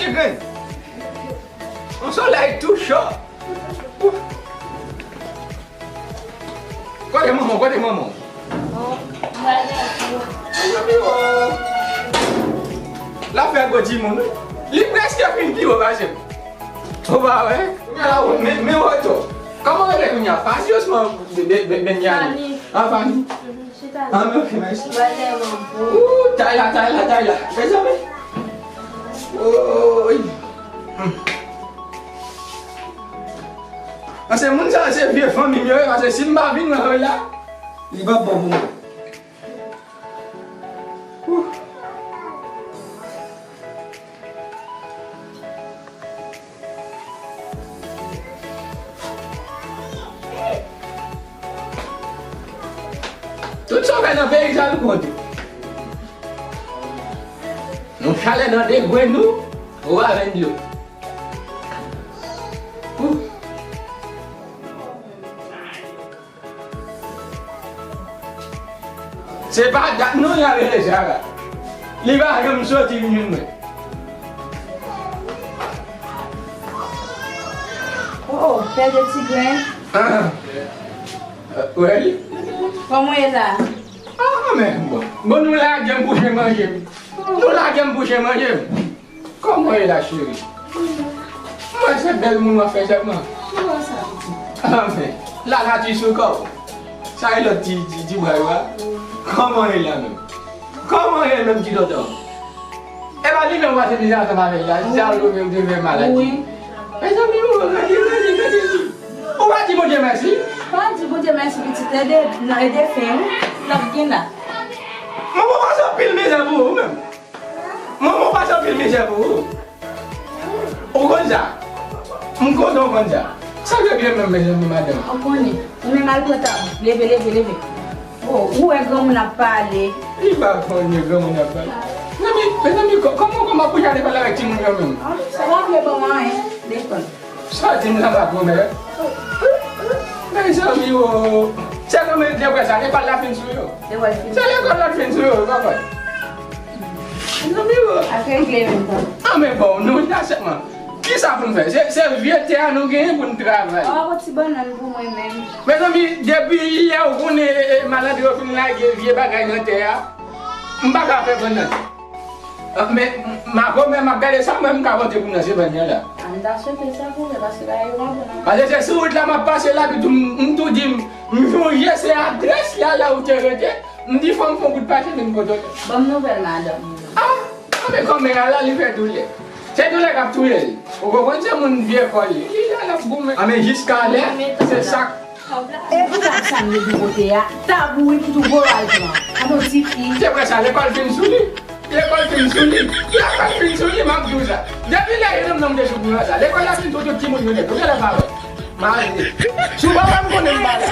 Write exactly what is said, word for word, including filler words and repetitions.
Ti grenn. Yon solèy tou cho. Kote manman w? Kote manman w? L ap fè gwo timoun wi. Li prèske fin pi wo pase m. Ou pa wè? Men, men woto. Kòman w rele kounye a? Fani osnon Be-, Be-, Be-, Benyani? Fani. Ah, Fani. Mhm, chita la. Ah, men ok, mèsi. Ou, Tayla, Tayla, Tayla. Mezanmi. Woy. Hmm. Paske moun sa yo se vye fanmi m yo ye, paske si m pa vin wè yo la, li p ap bon pou mwen. Wouh. Tout sa w fè nan peyi sa nou konte. Nou chalè nan degwe nou, ou pa jwenn dlo. Wouh. Se pa dat non y ap rele sa la. Li pa janm soti vin jwenn mwen. Oh, oh, pè de ti grenn. Ah. Wè li? Kòman w ye la? Ah, men bon. Bon, nou lage m pou chen manje m. Nou lage m pou chen manje m. Kòman w ye la, cheri? Mwen se bèl moun w ap fè sèlman. Ki bò sa, pitit? Ah, men, lanati sou kò w. Sa e lòt ti, ti, ti bwa yo a? Kòman w ye la menm? Kòman w ye menm, ti tonton? E pa li menm w pase mizè ansanm avè l la, se sa w te fè maladi. Wi. Mezanmi, o, gade, gade, gade li. Ou pa di Bondye mèsi? Pa di Bondye mèsi, pitit, ede, nan ede fen, wi. L ap gen la. Manman pase anpil mizè pou ou menm. Manman pase anpil mizè pou ou. Ou konn sa? M kontan w konn sa. Sa fè byen menm, mezanmi, madanm. Ou konnen. Ou menm al pran tab. Leve, leve, leve. Oh, ou wè granmoun ap pale. Li pa konnen granmoun ap pale. Mezanmi, mezanmi, kò-, kòman, kòman pou y ale pale avèk timoun yo menm? Ah, sa pa vle ban mwen anyen. Defann. Sa di m sa pa pwomè. Mezanmi o. Se kòman deprè sa, lekòl la fin sou yo. Lekòl fin. Se lekòl la fin sou yo, papa. Mezanmi o. Ak regle menm tan. Ah, men bon, nou ta sèlman. Kisa pou n fè? Se, se vye tè a nou genyen pou n travay. Ou pa gon ti bannann pou mwen menm? Mezanmi, depi yè ou konnen, e, e, malandren yo fin lage vye bagay nan tè a, m pa ka fè bannann. Ah, men, m a gwo men m ap gade sa mwen m ka pote pou nan semèn nan la. Ah, m ta swete sa pou mwen, paske bagay yo pa bon non. Paske se sou wout la m ap pase la, epi tou m, m tou di m, m sonje se adrès la, la ou te rete, m di fò m fè yon kout pase vin kote w. Ban m nouvèl madanm ou non. Ah, ah, men kòmè a la, li fè doulè. Se doulè k ap touye l. Ou konprann, se moun vye kò l ye. Li la, l ap goumen. Ah, men jiska lè, se sa k E pou tab sa m te di kote a, tab ou wi ki tou gwo al pran. Gade yon ti fi. Se vre sa, lekòl fin sou li. Lekòl fin sou li. Lekòl fin sou li, m ap di w sa. Depi lè Jean Nonm te sou pouvwa sa, lekòl la fin sou tout timoun yo nèt. Ou genlè pa wè. Maladi. Si w pa wè m konnen m pa la.